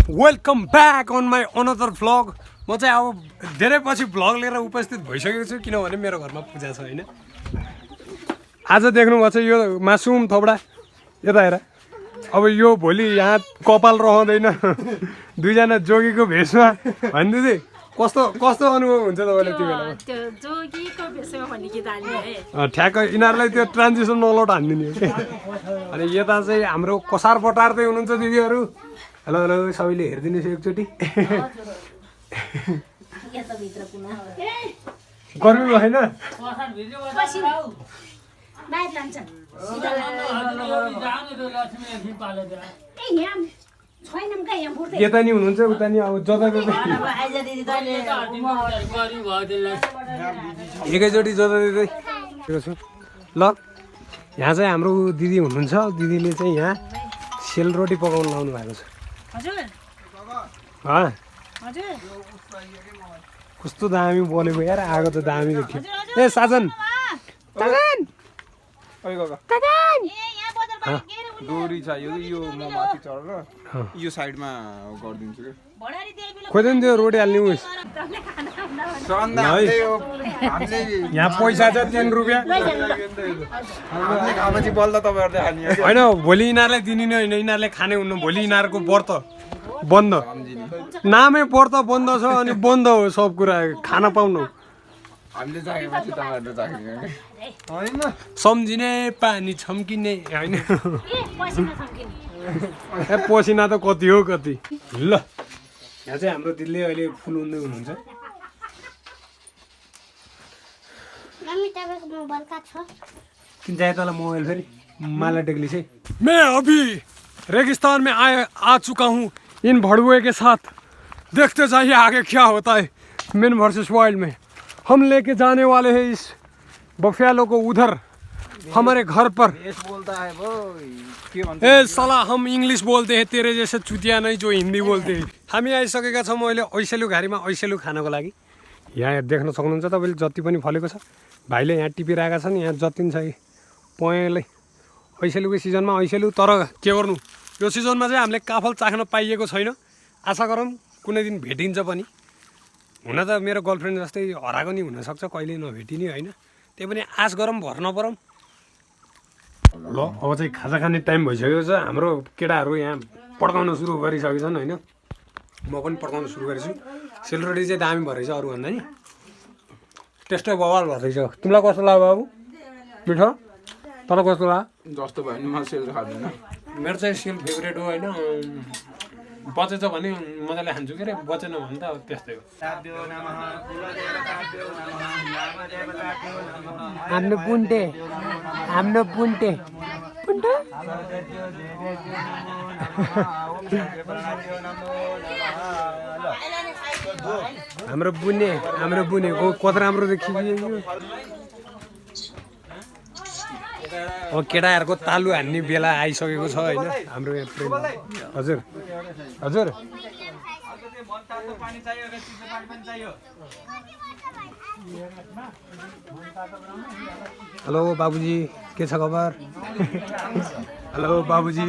Welcome back on my another vlog. म चाहिँ अब धेरै पछि भ्लग लिएर उपस्थित भइसकेको छु किनभने मेरो घरमा पूजा छ होइन। आज देख्नुभएको छ यो मासुम थोपडा यता हेर। अब यो भोलि यहाँ कपाल रहँदैन दुईजना जोगीको भेषमा होइन दिदी। कस्तो कस्तो अनुभव हुन्छ तपाईँले त्यो बेलामा? ठ्याक्क यिनीहरूलाई त्यो ट्रान्जिसन नलट हानिदिने हो कि। अनि यता चाहिँ हाम्रो कसार पटार्दै हुनुहुन्छ दिदीहरू। हेलो हेलो सबैले हेरिदिनुहोस् एकचोटि। गर्मी भएन? यता नि हुनुहुन्छ उता नि अब जता एकैचोटि जता दिँदै छु। ल यहाँ चाहिँ हाम्रो दिदी हुनुहुन्छ। दिदीले चाहिँ यहाँ सेलरोटी पकाउनु लाउनु भएको छ। कस्तो दामी बोलेको यार। आगो त दामी देखियो। ए साजन डोरी चाहियो कि यो म माथि चढेर यो साइडमा गरिदिन्छु कि। खोज्दैन त्यो रोटी हाल्ने उस यहाँ पैसा छ 3 रुपियाँ होइन। भोलि यिनीहरूलाई दिने नै होइन। यिनीहरूले खाने हुनु। भोलि यिनीहरूको व्रत बन्द। नामै व्रत बन्द छ अनि बन्द हो सब कुरा। खाना पाउनु सम्झिने पानी छम्किने होइन। पसिना त कति हो कति। ल यहाँ चाहिँ हाम्रो दिदीले अहिले फुल उन्दै हुनुहुन्छ। किन चाहिए तँलाई मोबाइल फेरि माला टेक्ली से। मैं अभी रेगिस्तान में आ चुका हूँ इन भड़ुए के साथ। देखते जाइए आगे क्या होता है मेन वर्सेस वाइल्ड में। हम लेके जाने वाले हैं इस बफेलो को उधर हमारे घर पर। बोलता है वो ए साला हम इंग्लिश बोलते हैं तेरे जैसे चुतिया नहीं जो हिंदी बोलते हैं। हामी आइसकेका छौँ अहिले ऐसेलु घारीमा ऐसेलु खानको लागि। यहाँ देख्न सक्नुहुन्छ तपाईँले जति पनि फलेको छ। भाइले यहाँ टिपिरहेका छन्। यहाँ जति पनि छ पहेँलै ऐसेलुको सिजनमा ऐसेलु। तर के गर्नु यो सिजनमा चाहिँ हामीले काफल चाख्न पाइएको छैन। आशा गरौँ कुनै दिन भेटिन्छ पनि। हुन त मेरो गर्लफ्रेन्ड जस्तै हराएको नि हुनसक्छ कहिले नभेटिने होइन। त्यही पनि आश गरौँ भर नपरौँ। ल अब चाहिँ खाजा खाने टाइम भइसकेको छ। हाम्रो केटाहरू यहाँ पड्काउन सुरु गरिसकेछन् होइन। म पनि पड्काउन सुरु गरेछु। सेलरोटी चाहिँ दामी भएछ अरूभन्दा नि। टेस्टै बवाल भएछ। तिमीलाई कस्तो लाग्यो बाबु? मिठो? तर कस्तो लाग्यो? जस्तो भयो नि म सेल खाँदिनँ। मेरो चाहिँ सेल फेभरेट हो होइन। बचेछ भने मजाले खान्छु के अरे। बचेन भने त त्यस्तै हो। हाम्रो पुन्टे हाम्रो पुन्टे पुन्टे हाम्रो बुने हो कति राम्रो देखियो। अब केटाहरूको तालु हान्ने बेला आइसकेको छ होइन। हाम्रो यहाँ प्रेम हजुर हजुर हेलो बाबुजी के छ खबर? हेलो बाबुजी।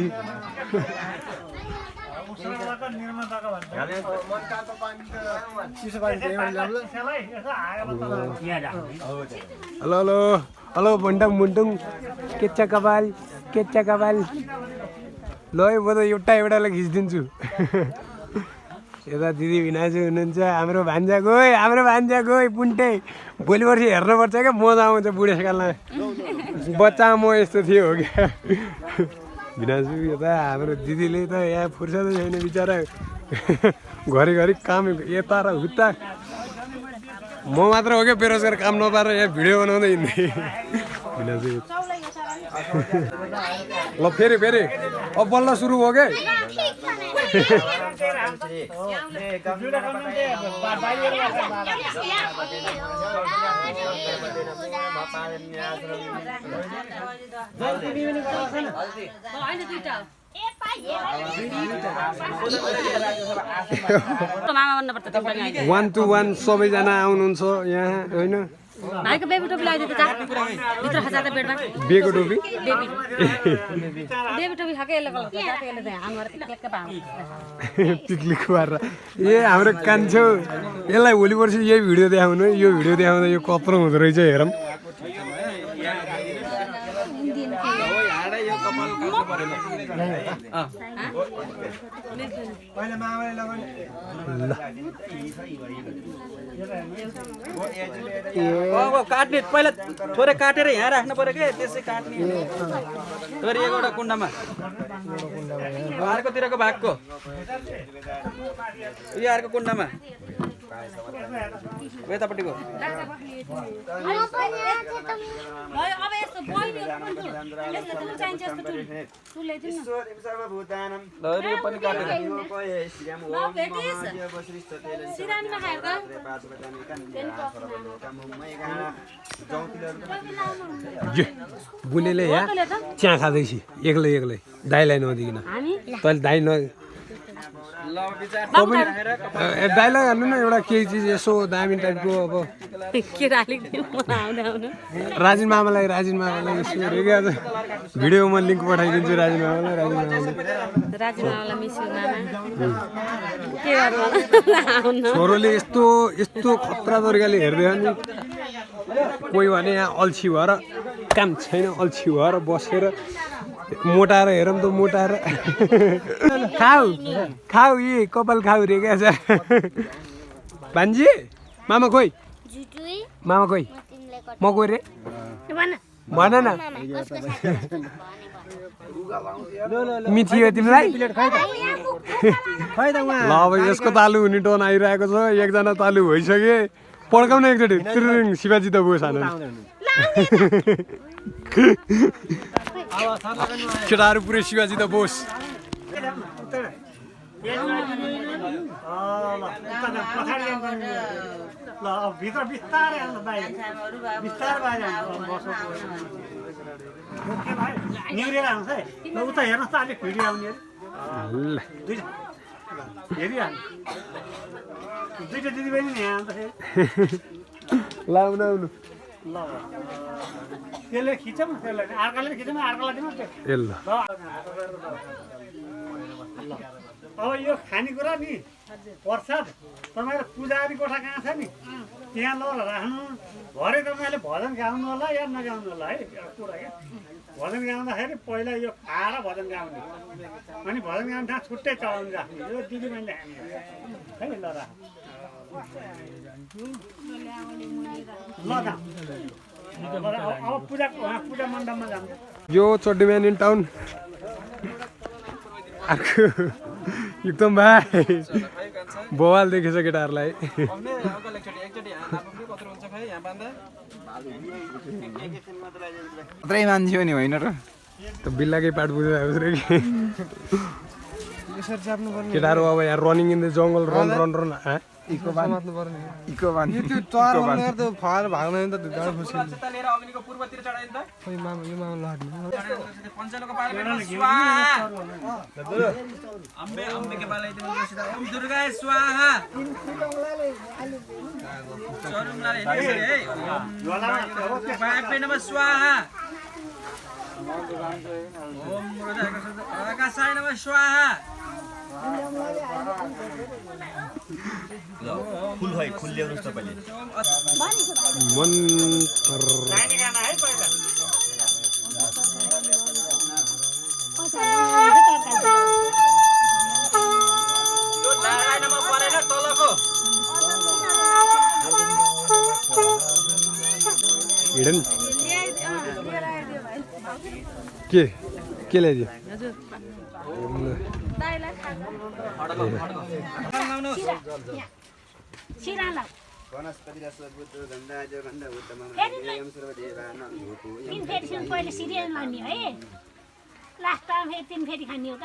हेलो हेलो हेलो बन्टङ मुन्टुङ के छ कपाल के छ कपाल? ल है म त एउटालाई खिचिदिन्छु। यता दिदी भिनाजु हुनुहुन्छ। हाम्रो भान्जा गयो पुन्टे। भोलि पर्सि हेर्नुपर्छ क्या। मजा आउँछ बुढेसकालमा। बच्चा म यस्तो थियो हो क्या भिनाजु। यता हाम्रो दिदीले त यहाँ फुर्सदै छैन बिचरा। घरिघरि काम यता र उता। म मात्र हो क्या बेरोजगार काम नपाएर यहाँ भिडियो बनाउँदै हिँड्दै भिनाजु। ल फेरि अब बल्ल सुरु भयो क्या। वान टु वान सबैजना आउनुहुन्छ यहाँ होइन। भाइको बेबी टोपी लगाइदियो त जा भित्र खसा त बेडमा बिहेको टोपी बेबी बेबी टोपी खाके यसले गलत जा त यसले चाहिँ हाम्रो टिकलक्क पाउँछ पिक्लिक मारेर ए हाम्रो कान्छो यसलाई भोलि पर्सि यही भिडियो देखाउनु यो भिडियो देखाउँदा यो कत्रो हुँदो रहेछ हेरौँ काट्ने पहिला थोरै काटेर यहाँ राख्नु पर्यो के त्यसै काट्ने थोरै एउटा कुण्डमा अर्कोतिरको भागको यो अर्को कुण्डमा यतापट्टिको अब यस्तो बहिनीहरु पनि यसले तुल चाहिन्छ यस्तो तुल ल्याइदिनु ल यो पनि काटेर सिरानीमा खाएर बुलेले यहाँ चिया खाँदैछ एक्लै एक्लै दाइलाई नदिकन तैँले दाइ न दाइलाई हाल्नु न एउटा केही चिज यसो दामी टाइपको अब राजिन मामालाई यसो हेऱ्यो क्या आज भिडियो म लिङ्क पठाइदिन्छु राजिन मामालाई छोरोले यस्तो यस्तो खतरा तरिकाले हेर्दै नि कोही भने यहाँ अल्छी भएर काम छैन अल्छी भएर बसेर मोटाएर हेरौँ त मोटाएर खाऊ खाऊ यी कपाल खाऊ रे क्या छ भान्जी मामा खोइ मामा खोइ म कोही रे भन न मिठी हो तिमीलाई ल अब यसको तालु हुने टर्न आइरहेको छ एकजना तालु भइसके पड्काउन एकचोटि त्रिरिङ शिवाजी त गयो सानो केटाहरू पुरै शिवाजी त बोस भित्र बिस्तारै आउनु बाहिर बिस्तारै बाहिर निहुरेर आउँछ है ल उता हेर्नुहोस् त अलिक भिडियो आउने हेरिहाल्नु दुईवटा दिदीबहिनी नि यहाँ आउँदाखेरि लाउनु आउनु ल त्यसले खिचौँ त्यसलाई अर्काले खिचौँ अर्कालाई दिउँ ए ल अब यो खानेकुरा नि प्रसाद तपाईँको पूजारी कोठा कहाँ छ नि त्यहाँ ल राख्नु भरे तपाईँले भजन गाउनु होला या नगाउनु होला है कुरा क्या भजन गाउँदाखेरि पहिला यो खाएर भजन गाउने अनि भजन गाउने ठाउँ छुट्टै चढाउनु राख्नु यो दिदीबहिनीले खाने है ल राख ल अब पूजा मण्डपमा जान्छ यो चोड्डीम्यान इन टाउन अर्को एकदम भाइ बवाल देखेछ केटाहरूलाई मात्रै मान्छे नि होइन र त बिल्लाकै पाठ बुझेको रे कि केटाहरू अब यहाँ running in the jungle run run run इको बान त्यो चरा भनेर त फाएर भाग्न नि त गाडी फुस्किन्छ लिएर अग्निको पूर्वतिर चढाइन् त खोइ मामा यो मामा लड्नु पञ्चलोको पालमा अम्बे अम्बेके पालाइदिनु सिधा ओम दुर्गा स्वाहा चरुमलाले हेर्नु है ओम पापे नमः स्वाहा ओम आकाशाय नमः स्वाहा फुल भाइ फुल ल्याउनुहोस् तपाईँले हिडन के ल्याइदियो पहिले सिरियल लाउने है लास्ट टाइम तिन फेरि खाने हो त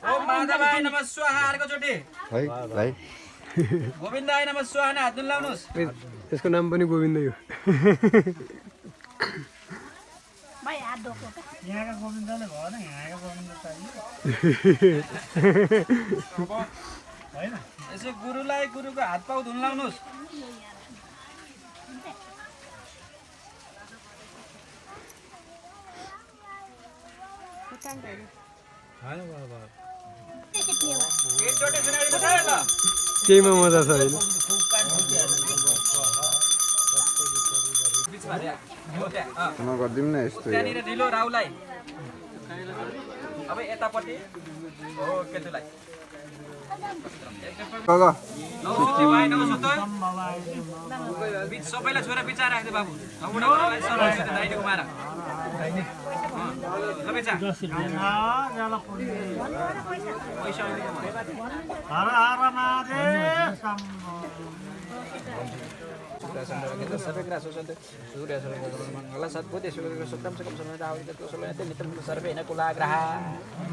ओम माधवाय नमः स्वाहा अर्कोचोटि है भाइ गोविन्दाय नमः स्वाहा हात लाउनुहोस् यसको नाम पनि गोविन्दै हो भाइ हात धोको यहाँका गोविन्दले भएन यहाँका गोविन्द चाहियो यसो गुरुलाई गुरुको हात पाउ धुन लाउनुहोस् केहीमा मजा छ होइन नगरिदिउँ न यस्तो त्यहाँनिर ढिलो राउलाई अब यतापट्टि हो केतुलाई सबैलाई छोरा बिचा राख्दै बाबु दाइले घुमाएर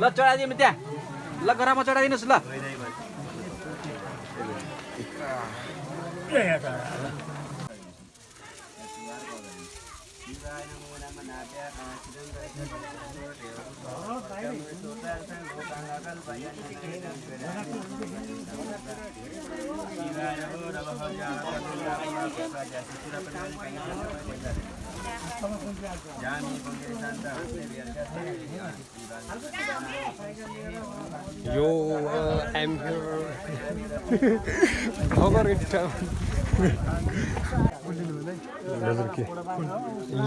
ल चढाइदिउँ त्यहाँ ल गरामा चढाइदिनुहोस् ल Yo, I'm here. Bhagaratta.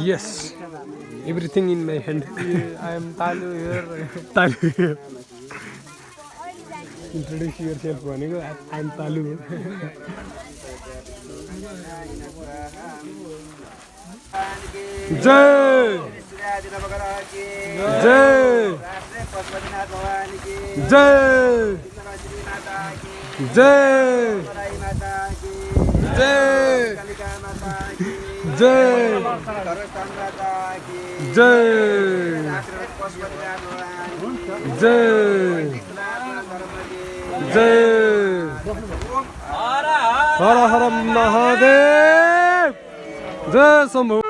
Yes, everything in my hand. I am Talu here. Talu here. Introduce yourself, भनेको I am Talu. जय जय जय जय जय जय जय जय हर हर महादेव जय शंभु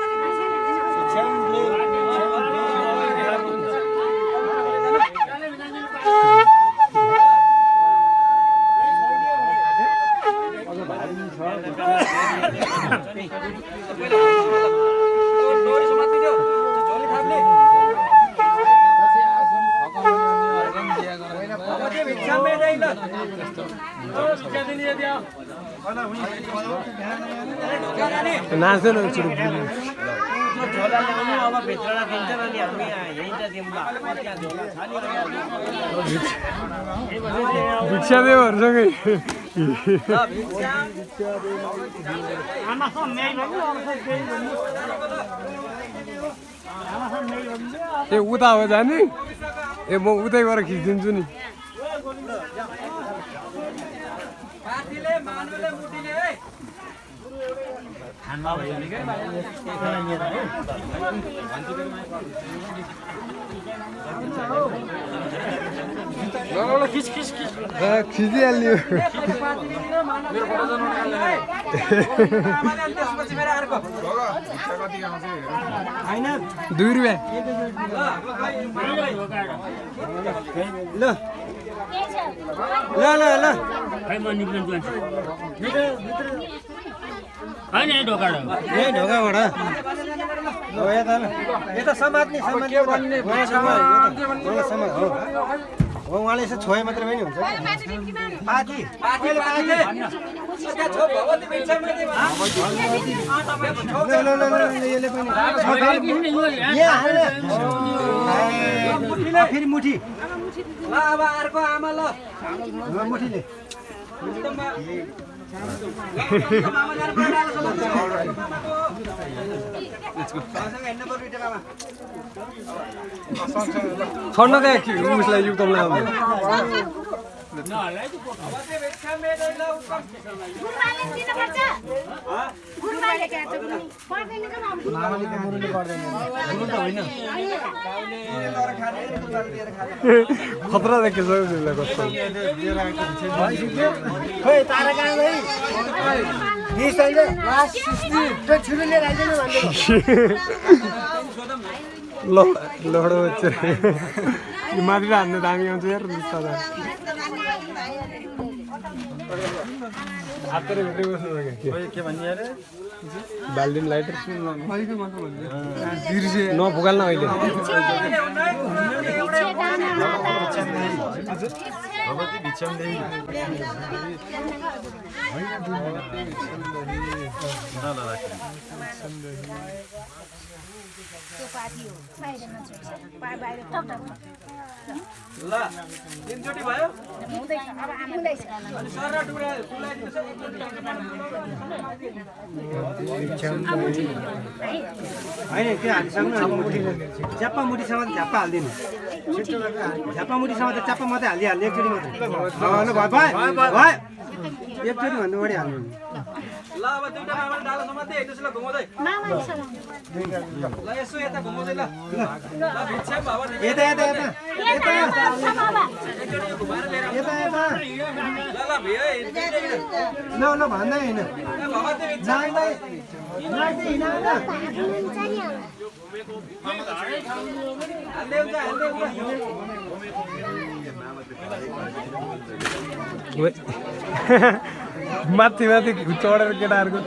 नाच्दैन भिक्षादेवहरूसँगै ए उता हो जाने ए म उतै गएर खिचिदिन्छु नि खिचिहाल्यो ₹2 ल ल ल ल खै म निक्लिन्छु होइन ढोकाबाट यता समात्ने हो उहाँले यसो छोए मात्रै पनि हुन्छ पाती फेरि मुठी ल अब अर्को आमा ल मुठीले छोड्न दे उसलाई युक्तमलाई खतरा देखेछ उसलाई कस्तो खोइ तारा कहाँ गई लडो बच्चे माथि हान्नु दामी आउँछ यार बिस्तारै हातले भित्रै बस्नु के भन्ने अरे बाल्टिन लाइटर नफुकाल्न अहिले ल एकचोटि भयो अनि सर टुरा टुलाइदिन्छ होइन त्यो हालिसक्नु च्याप्पा मुठीसम्म झ्याप्पा हालिदिनु झ्याप्पा मुठीसम्म त च्याप्पा मात्रै हालिहाल्ने एकचोटि मात्रै भयो एकचोटि भन्नु बढी हाल्नु ल अब दुईटा मामाले डालो समात्दै त्यसलाई घुमाउँदै ल यसो यता घुमाउँदै ल ल भिक्षा बाबा यता यता यता एकचोटि यो घुमाएर लिएर यता यता ल ल भयो ल ल भन्दै होइन बाबा चाहिँ नाच्दै नाच्दै हिँड हाल्दै हुन्छ माथि माथि चढेर केटाहरूको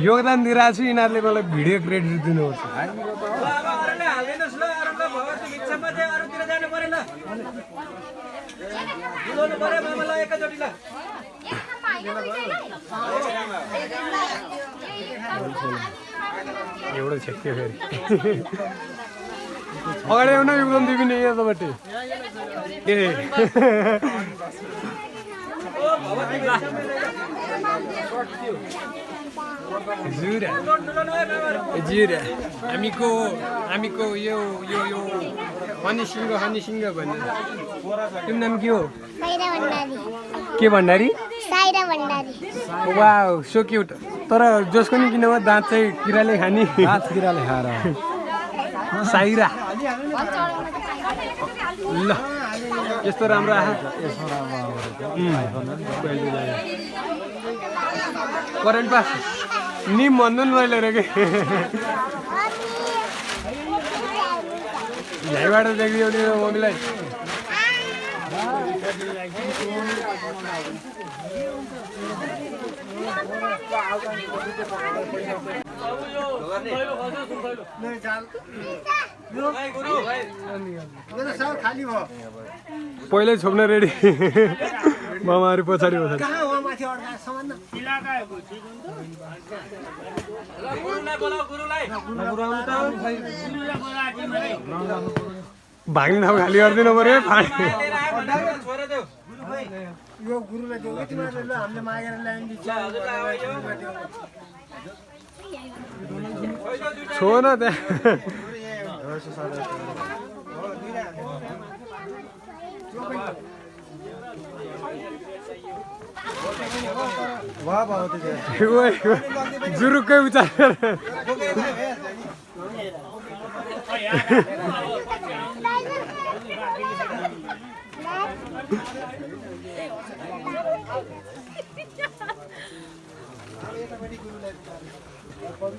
योगदान दिइरहेको छु यिनीहरूले मलाई भिडियो क्रेडिट दिनुपर्छ ल अब अरूले हालिदिनुहोस् ल अरूलाई बाबा चाहिँ भिक्षामा चाहिँ अरूतिर जानु पऱ्यो ल बुझाउनु पऱ्यो मामा ल एकैचोटि ल एउटा छेक्यो फेरि अगाडि आउन योगदान दिने यताबाट ए हजुर हामीको यो यो यो हनी सिंह भन्ने तिम्रो नाम के हो के भण्डारी वाउ सो क्युट तर जसको नि किनभने दाँत चाहिँ किराले खाने दाँत किराले खाएर साइरा ल यस्तो राम्रो आहा करेन्ट पास नि भन्नु नि मैले रे के यहीँबाट देखियो नि मम्मीलाई खाली भयो पहिल्यै छोप्न रेडी मामाहरू पछाडि पछाडि भाग्ने ठाउँ खाली गरिदिनु पर्यो यो गुरुलाई देऊ कि तिमीहरूले ल हामीले मागेर ल्याइदिन्छ छो न त्यहाँ जुरुक्कै उचालेर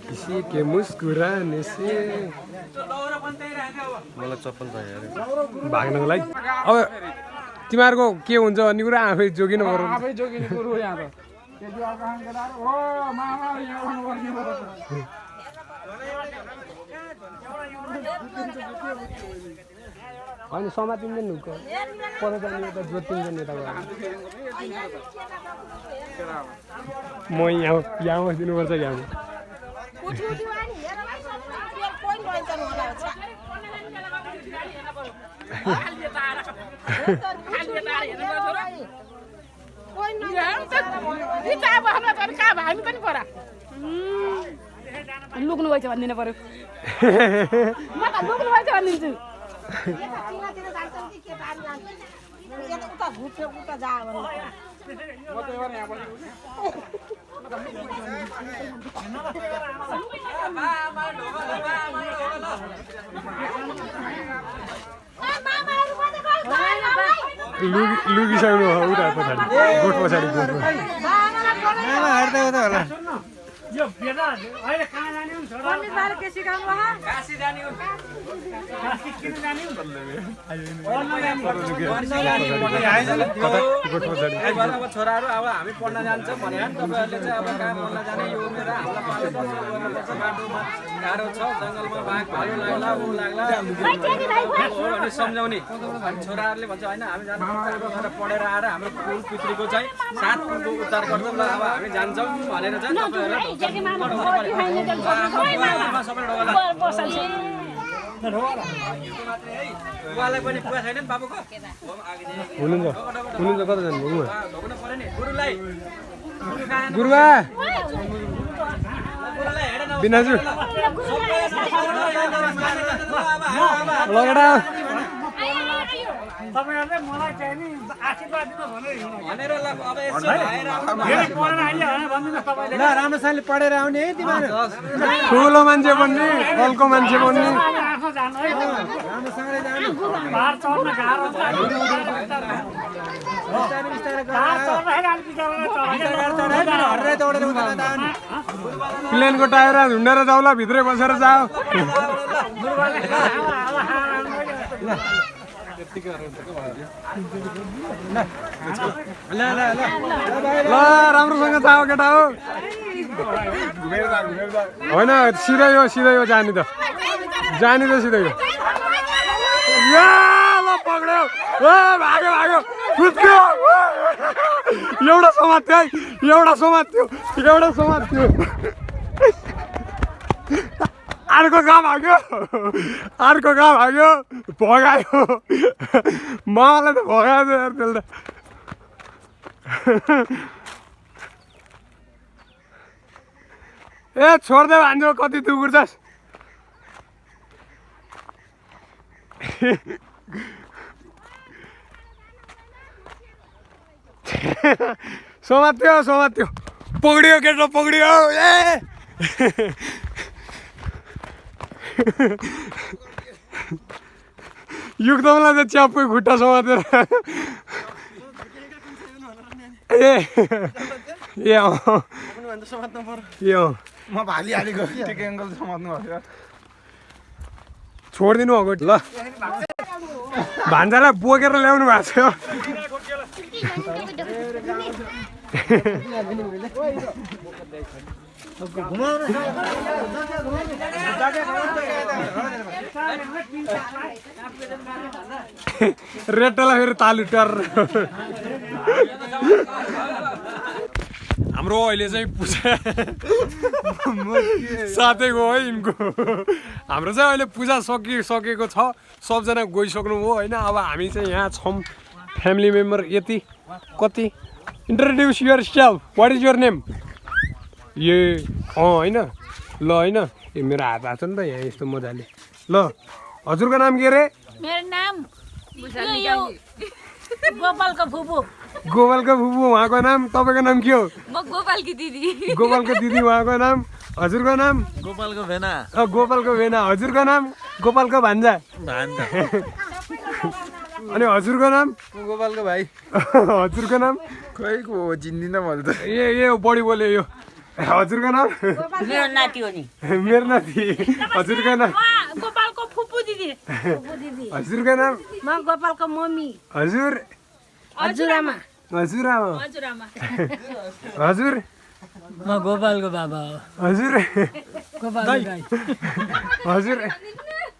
किसी के मुस्कुराने से मलाई चप्पल चाहियो भाग्नको लागि अब तिमीहरूको के हुन्छ भन्ने कुरा आफै जोगिनु पर्यो आफै जोगिने कुरो यहाँ त त्यति अर्कासँग केटाहरू हो मामा यहाँ आउनुपर्ने होइन समातिँदैन पता जाने यता जोतिन्छ यता म यहाँ बसिदिनुपर्छ यहाँ लुक्नु भएछ भनिदिनु पर्यो म त लुक्नु भएछ भनिदिन्छु लुगिसक्नु हो उता पछाडि गोठ पछाडि हेर्दै होला यो बेटा अहिले कहाँ जाने हो छोरा पण्डितबारे के सिकाउनु भयो काशी जाने हो काशी किन जाने हो अब छोराहरू अब हामी पढ्न जान्छौँ भने तपाईँहरूले चाहिँ अब कहाँ पढ्न जाने यो उमेर हामीलाई पालो गर्नुपर्छ बाटोमा गाह्रो छ जङ्गलमा बाघ भालु लाग्ला ऊ लाग्ला हो भने सम्झाउने अनि छोराहरूले भन्छ होइन हामी जानु पढेर आएर हाम्रो कुल पितृको चाहिँ 7 कुलको उद्धार गर्छौँ ल अब हामी जान्छौँ भनेर चाहिँ तपाईँहरूलाई सबै बुवालाई पनि बुवा छैन नि बाबुको हुनुहुन्छ कता जानु भोगमा ढोक्नु पर्यो नि गुरुलाई गुरुबा बिनाजु लगेडा तपाईँहरूले मलाई चाहिँ नि आशीर्वाद दिनु भनेर ल अब यसो आएर धेरै पढेर आइयो भने भनिदिनुहोस् तपाईँले ल राम्रोसँगले पढेर आउने है तिमीहरू ठुलो मान्छे बन्ने बलको मान्छे बन्ने आफ्नो जानु है राम्रोसँगले जानु पाहाड चढ्न गाह्रो छ पाहाड चढ्दाखेरि अलिक हरेर दौडेर उता जानु प्लेनको टायर झुन्डेर जाउला भित्रै बसेर जाऊ ल राम्रोसँग जाऊ केटा हो होइन सिधै हो जाने त सिधै हो ल पक्ड्यो भाग्यो कुद्यो एउटा समात्यो अर्को कहाँ भाग्यो भगायो मलाई त भगायो त्यसले त ए छोड्दै भान्जो कति दुगुर्छस् समात्यो पक्डियो केटो पक्डियो ए युक्तमलाई त च्यापकै खुट्टा समातेर म भालिहालेको ठिक एङ्गल समात्नु भयो छोडिदिनु अगाडि ल भान्जालाई बोकेर ल्याउनु भएको छ रेटलाई फेरि तालु टर हाम्रो अहिले चाहिँ पूजा साथैको है यिनको हाम्रो चाहिँ अहिले पूजा सकिसकेको छ सबजना गइसक्नु भयो होइन अब हामी चाहिँ यहाँ छौँ फ्यामिली मेम्बर यति कति introduce yourself what is your name ए होइन ल होइन ए मेरो हात छ नि त यहाँ यस्तो मजाले ल हजुरको नाम के अरे मेरो नाम गोपालको फुपू उहाँको नाम तपाईँको नाम के हो म गोपालकी दिदी उहाँको नाम हजुरको नाम गोपालको भेना हजुरको नाम गोपालको भान्जा अनि हजुरको नाम गोपालको भाइ हजुरको नाम खै को चिन्दिनँ मैले त ए बढी बोल्यो यो हजुरको नाम मेरो नाति हो नि मेरो नाति हजुरको नाम गोपालको फुपू दिदी हजुरको नाम म गोपालको मम्मी हजुरआमा हजुर म गोपालको बाबा हो हजुर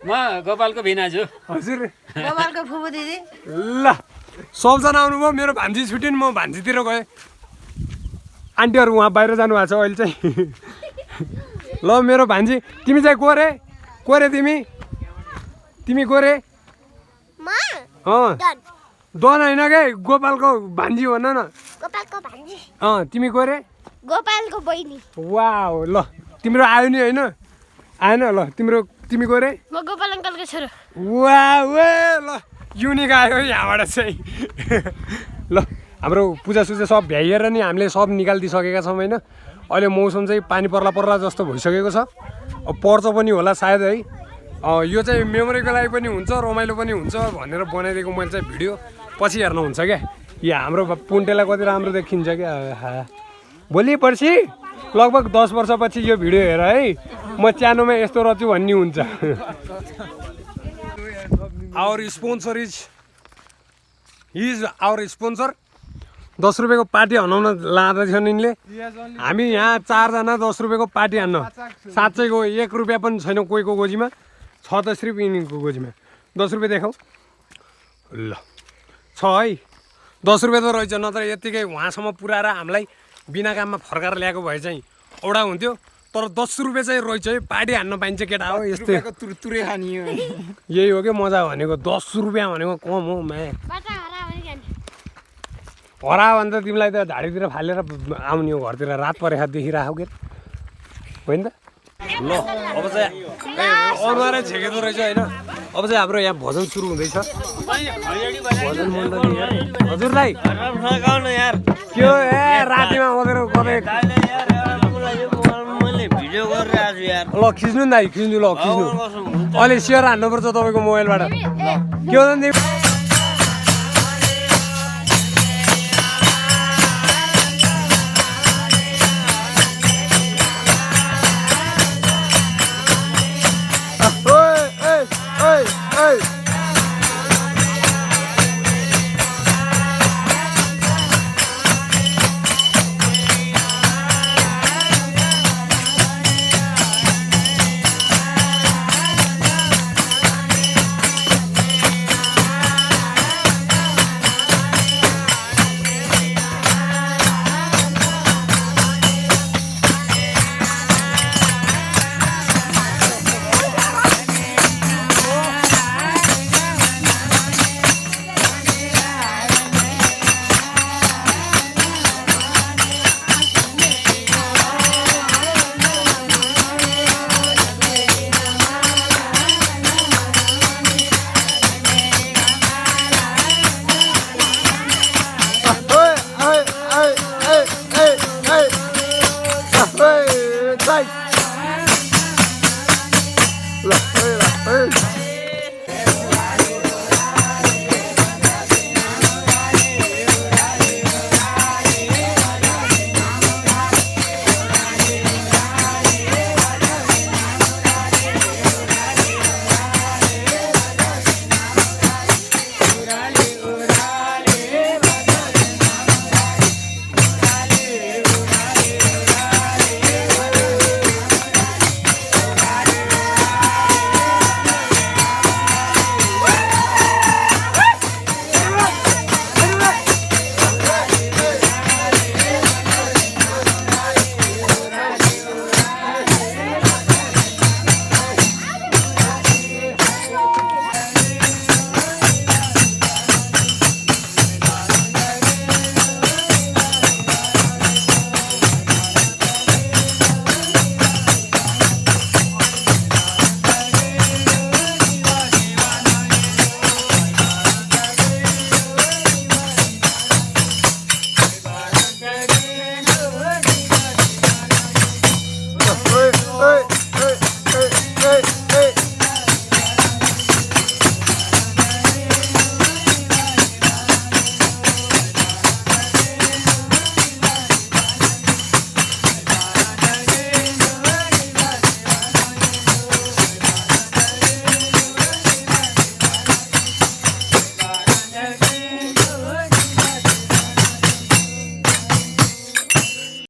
म गोपालको भिनाजु हजुर गोपालको फुपू दिदी ल सबजना आउनुभयो मेरो भान्जी छुट्टिन् म भान्जीतिर गएँ आन्टीहरू उहाँ बाहिर जानुभएको छ अहिले चाहिँ ल मेरो भान्जी तिमी चाहिँ को रे तिमी को रे दन होइन के गोपालको भान्जी भन न तिमी को रे गोपालको बहिनी वाउ ल तिम्रो आयो नि होइन आएन ल तिमी को रे म गोपाल अङ्कलको छोरो वाउ ल युनिक आयो यहाँबाट चाहिँ ल हाम्रो पूजासुजा सब भ्याइएर नि हामीले सब निकालिदिइसकेका छौँ होइन अहिले मौसम चाहिँ पानी पर्ला जस्तो भइसकेको छ अब पर्छ पनि होला सायद है यो चाहिँ मेमोरीको लागि पनि हुन्छ रमाइलो पनि हुन्छ भनेर बनाइदिएको मैले चाहिँ भिडियो पछि हेर्नु हुन्छ क्या यो हाम्रो पुन्टेलाई कति राम्रो देखिन्छ क्या भोलि पर्सि लगभग 10 वर्षपछि यो भिडियो हेर है म च्यानोमा यस्तो रच्छु भन्ने हुन्छ our sponsor is our sponsor 10 रुपियाँको पार्टी हनाउन लाँदैछन् यिनले हामी यहाँ 4 जना 10 रुपियाँको पार्टी हान्न साँच्चैको 1 रुपियाँ पनि छैन कोहीको गोजीमा छ त सिर्फ यिनीको गोजीमा 10 रुपियाँ देखाऊ ल छ है 10 रुपियाँ त रहेछ नत्र यतिकै उहाँसम्म पुऱ्याएर हामीलाई बिना काममा फर्काएर ल्याएको भए चाहिँ औडा हुन्थ्यो तर 10 रुपियाँ चाहिँ रहेछ है पार्टी हान्न पाइन्छ केटा हो यस्तै तुरे खानी हो यही हो कि मजा भनेको 10 रुपियाँ भनेको कम हो माया हरा भने त तिमीलाई त झाडीतिर फालेर आउने हो घरतिर रात परेखा देखिरहेको के होइन त ल अब चाहिँ अनुहारै छेकेको रहेछ होइन अब चाहिँ हाम्रो यहाँ भजन सुरु हुँदैछ भजन मण्डली हजुरलाई के हो ए रातिमा बसेर कतै ल खिच्नु नि दाइ खिच्नु ल खिच्नु अहिले सेयर हान्नुपर्छ तपाईँको मोबाइलबाट के हो त